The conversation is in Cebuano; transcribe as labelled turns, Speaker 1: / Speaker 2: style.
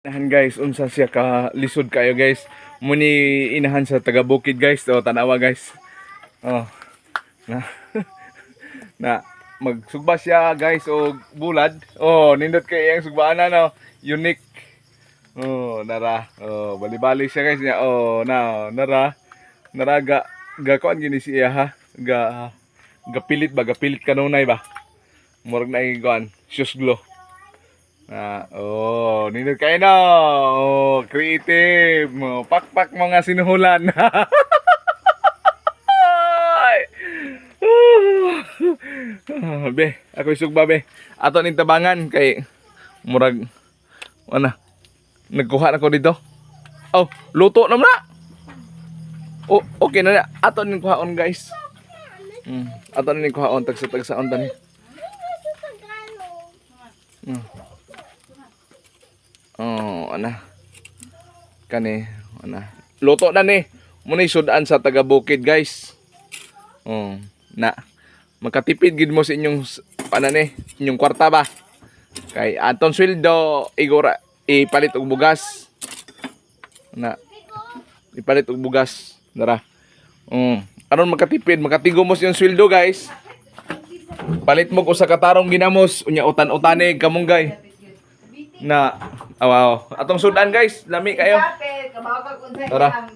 Speaker 1: Inahan, guys, unsa siya ka lisod kayo, guys. Muni inahan sa taga bukid, guys. Oh, tanawa, guys. Oh. Na na magsugba siya, guys, og bulad. Oh, nindot kay iyang sugbaanan, no. Unique. Oh, nara. Oh, bali-bali siya, guys, niya. Oh, na nara. Nara ga ga kuan gini siya ha. Ga gapilit ba, gapilit kanunay ba. Murag na kuan, shoes glow. Ah, oh, nindot kayo, no. Oh, creative. Oh, pakpak mga sinuhulan. Ay. Be, ako sugba, be. Ato ning tabangan kay murag ana nagkuha na ko dito. Oh, luto na man na. Oh, okay na na. Ato ning kuhaon, guys. Ato ning kuhaon tagsa-tagsaon tani. Oh, ana. Kani, ana. Luto na ni. Muna sudan sa taga bukid, guys. Oh, na. Makatipid gid mo sa inyong ana ni, inyong kwarta ba? Kay atong sweldo igora ipalit og bugas. Na. Ipalit og bugas. Dara. Aron makatipid, makatigo mo sa inyong sweldo, guys. Palit mo og usa ka tarong ginamos, unya utan-utane kamunggay. Na, aw, aw. Atong sudan, guys, lami kayo.
Speaker 2: Kape, kabawag kag unsa
Speaker 1: Tara.
Speaker 2: ang